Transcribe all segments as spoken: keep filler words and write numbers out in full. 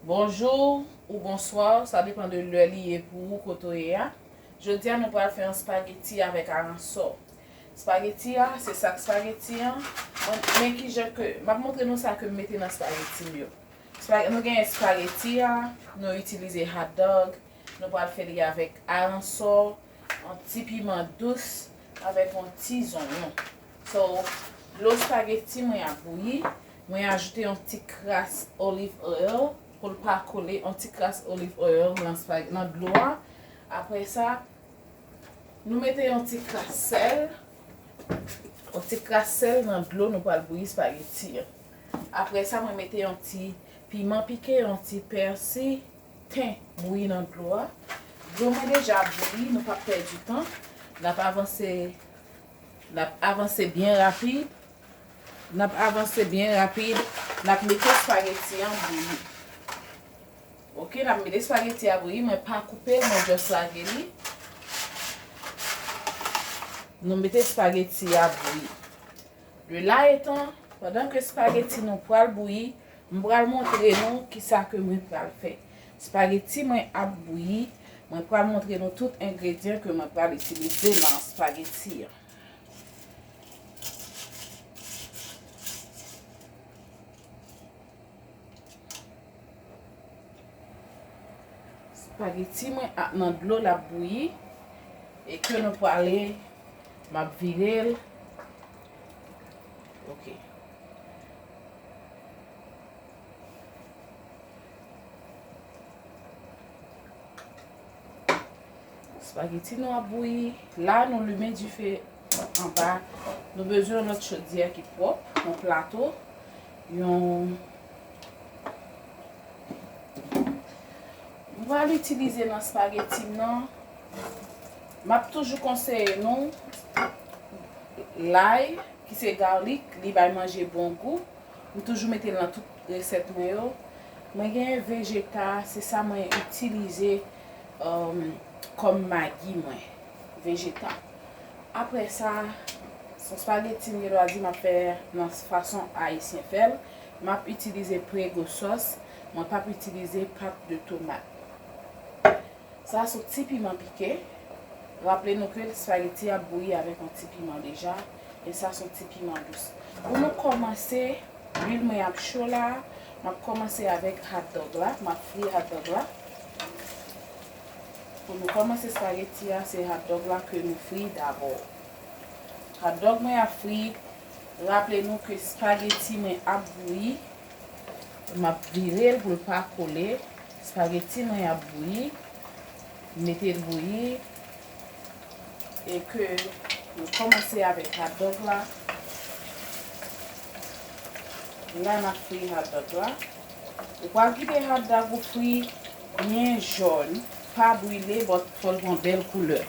Bonjou ou bonswa, sa depann de lè li ye pou ou, kote w ye a. Jodi a, nou pral fè yon spageti avèk aransò. Spageti a, se sak spageti an. Men, men kijan ke, m ap montre nou sa ke m mete nan spageti m yo. Spa-, nou genyen spageti a, nou itilize hot dog, nou pral fè li avèk aransò, yon ti piman dous, avèk yon ti zonyon. So, dlo spageti mwen ap bouyi. Mwen ajoute yon ti kras olive oil pou l pa kole, yon ti kras olive oil nan spag-, nan dlo a. Apre sa, nou mete yon ti kras sèl, yon ti kras sèl nan dlo nou pral bouyi spageti an. Apre sa, mwen mete yon ti piman pike, yon ti pèsi, ten bouyi nan dlo a. Dlo mwen deja bouyi, nou p ap pèdi tan. N ap avanse, n ap avanse byen rapid. N ap avanse byen rapid. N ap mete espageti an bouyi. Oke, n ap mete espageti a bouyi. Mwen pa koupe l, mwen just lage li. Nou mete espageti a bouyi. De la etan, pandan ke espageti nou pral bouyi, m pral montre nou kisa ke mwen pral fè. Espageti mwen ap bouyi, mwen pral montre nou tout engredyan ke mwen pral itilize nan espageti an. Espageti mwen ap nan dlo l ap bouyi e ke nou prale, m ap vire l. Oke. Espageti nou ap bouyi. La, nou limen dife anba. Nou bezwen yon lòt chodyè ki pwòp, yon plato, yon, m pral itilize nan espageti m nan. M ap toujou konseye nou lay, ki se garlic, li bay manje bon gou. M toujou mete l nan tout resèt mwen yo. Mwen genyen vejeta, se sa mwen itilize, um, kòm magi mwen. Vejeta. Apre sa, se yon espageti m gen dwa di m ap fè nan fason ayisyen fè l. M ap itilize Prego sòs. Mwen p ap itilize pat de tomat. Sa se yon ti piman pike. Raple nou ke espageti ap bouyi avèk yon ti piman deja. E sa se yon ti piman dous. Pou nou kòmanse, lwil mwen ap cho la. M ap kòmanse avèk hot dog la. M ap fri hot dog la. Pou nou kòmanse espageti a, se hot dog la ke nou fri dabò. Hot dog mwen ap fri. Raple nou ke espageti mwen ap bouyi. M ap vire l pou l pa kole. Espageti mwen ap bouyi. M mete l bouyi. E ke nou kòmanse avèk hot dog la. La, n ap fri hot dog la. Ou pral kite hot dog ou fri byen jòn. Pa brile, but fò l pran bèl koulè.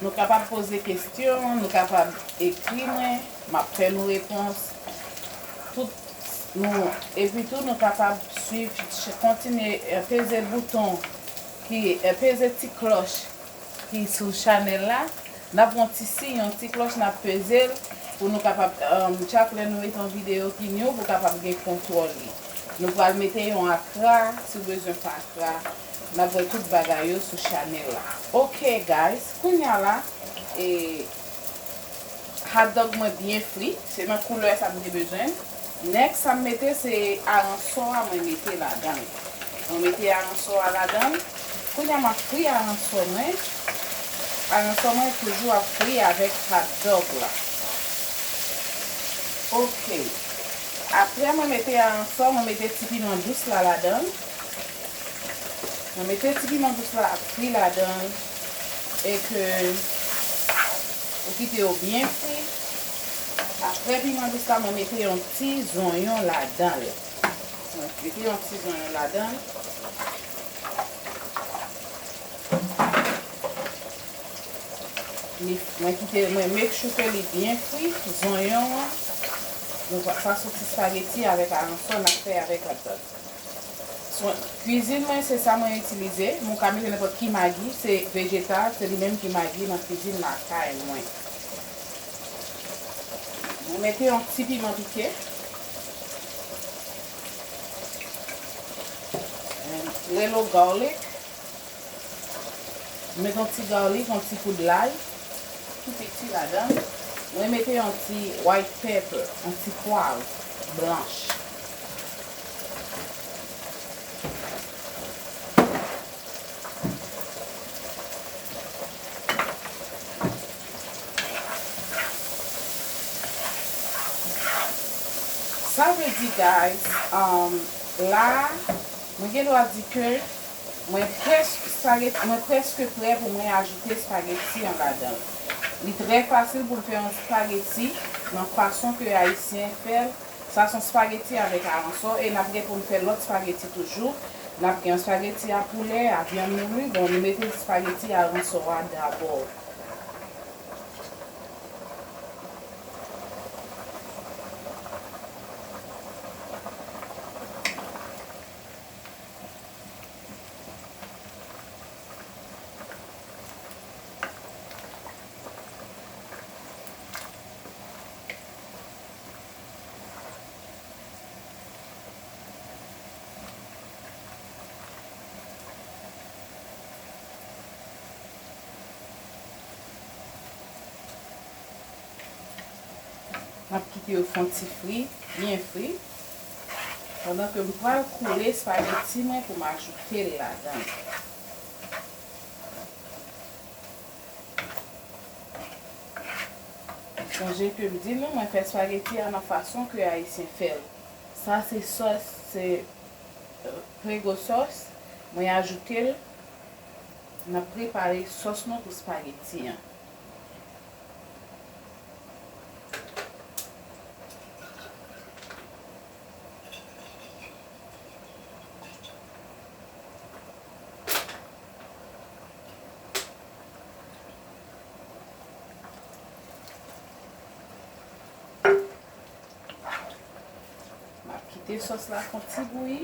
Nou kapab poze kesyon, nou kapab ekri mwen, m ap fè nou repons. Tout nou, epi tou nou kapab swiv, ch-, kontinye, eh, peze bouton ki, eh, peze ti klòch ki sou chanèl la. N ap yon ti siy, yon ti klòch, n ap peze l pou nou kapab, um, chak lè nou mete yon videyo ki new, pou kapab gen kontwòl li. Nou pral mete yon akra, si w bezwen fè akra, n ap wè tout bagay yo sou chanèl la. Ok, guys, kounya la, e, hot dog mwen byen fri, se nan koulè sa m te bezwen. Next, sa m mete, se aransò a mwen mete ladan l. Mwen mete aransò a ladan l. Kounya m ap fri aransò mwen. Aransò mwen toujou ap fri avèk hot dog la. Ok. Apre mwen mete aransò, mwen mete ti piman dous la ladan l. Mwen mete ti piman dous la ap fri ladan l. E ke ou kite yo byen fri. Ap Apre piman dous la, mwen mete yon ti zonyon ladan l. Mwen mete yon ti zonyon ladan l. Li, mwen kite, mwen make sure ke li byen fri, zonyon an. Nou pa, pa soti spaghetti avèk aransò, n ap fè avèk hot dog. Swen, kwizin mwen, se sa mwen itilize. Mwen ka mete nenpòt ki magi, se vejetal, se li menm ki magi nan kwizin lakay mwen. Mwen mete yon ti piman pike. Little garlic. Mwen mete yon ti garlic, yon ti poud lay, tou piti ladan. Mwen mete yon ti white pepper, yon ti pwav blanch. Sa vle di, guys, um, la, mwen gen dwa di ke mwen prèske, spaghetti, mwen prèske prè pou mwen ajoute spaghetti an ladan l. Li trè fasil pou n fè yon spaghetti nan fason ke Ayisyen fè l. Sa se yon spaghetti avèk aransò e n ap gen pou n fè lòt spaghetti toujou. N ap gen yon spaghetti a poulè, a vyann mouli. Bon, nou mete spaghetti aransò a dabò. M ap kite yo fè yon ti fri, byen fri, pandan ke m pral koule espageti mwen pou m ajoute l ladan l. Sonje ke m di nou, mwen fè espageti a nan fason ke Ayisyen fè l. Sa se sòs, se, euh, prego sòs. Mwen ajoute l. N ap prepare sòs nou pou espageti an. M ap kite sòs la fè yon ti bouyi.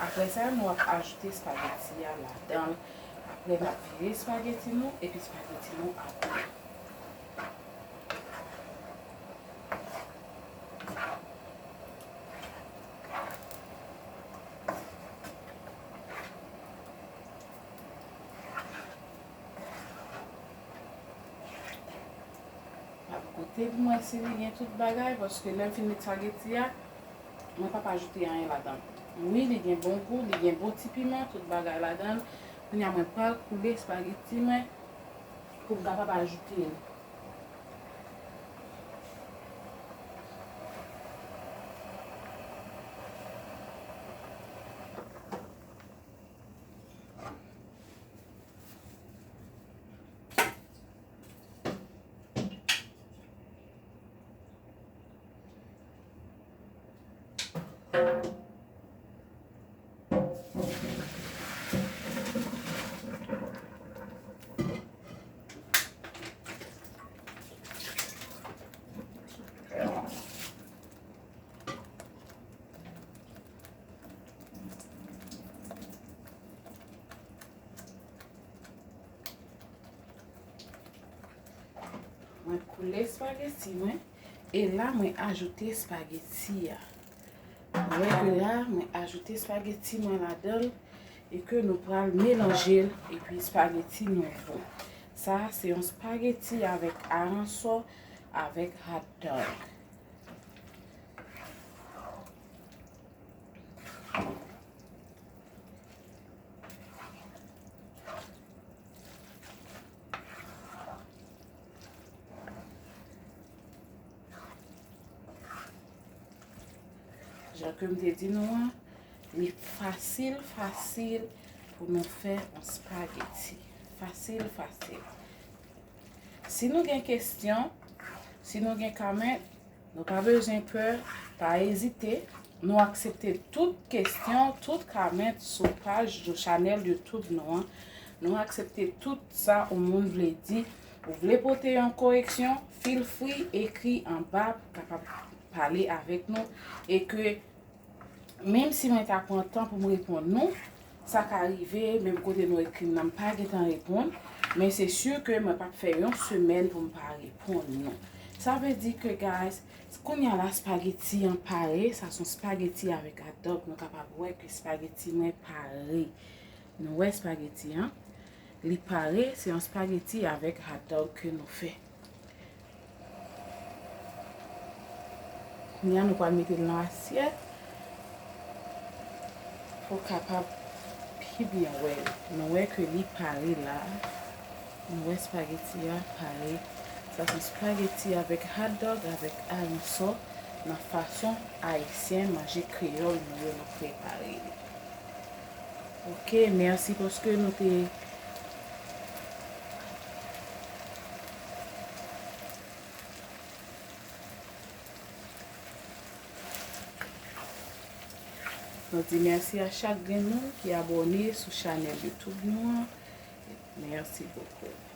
Apre sa, nou ap ajoute espageti a ladan l. Apre, n ap vire espageti nou, epi espageti nou ap bouyi. M ap goute pou m wè si li gen tout bagay, paske lè m fin met espageti a, mwen p ap ajoute anyen ladan l. Wi, li gen bon gou, li gen bon ti piman, tout bagay ladan l. Kounye a, mwen pral koule espageti mwen pou m kapab ajoute l. Mwen koule espageti mwen, e la mwen ajoute espageti a. Mwen ke la, mwen ajoute espageti mwen ladan l, e ke nou pral melanje l, epi espageti nou bon. Sa a se yon espageti avèk aransò, avèk hot dog. Jan ke m te di nou an, li fasil, fasil pou nou fè yon espageti. Fasil, fasil. Si nou gen kesyon, si nou gen kòmantè, Nou pa bezwen pè, pa ezite. Nou aksepte tout kesyon, tout kòmantè sou paj, sou chanèl YouTube nou an. Nou aksepte tout sa yon moun vle di. Ou vle pote yon koreksyon, feel free, ekri anba pou kapab pale avèk nou. E ke menm si mwen ta pran tan pou m reponn nou, sa ka rive, menm kote nou ekri m nan, m pa gentan reponn, men se si ke mwen p ap fè yon semèn pou m pa reponn nou. Sa vle di ke, guys, kounye a la, spaghetti an pare. Sa se yon spaghetti avèk hot dog. Nou kapab wè ke spaghetti mwen pare. Nou wè spaghetti an? Li pare, se yon spaghetti avèk hot dog ke nou fè. Kounye a, nou pral mete l nan asyèt pou w kapab pi byen wè l. Nou wè ke li pare la. Nou wè spaghetti a pare. Sa se spaghetti avèk hot dog, avèk alonsò, nan fason ayisyen, manje kreyòl nou yo, nou prepare li. Ok, mèsi paske nou te Nou di mèsi a chak grenn moun ki abòne sou chanèl YouTube nou an. Mèsi bokou.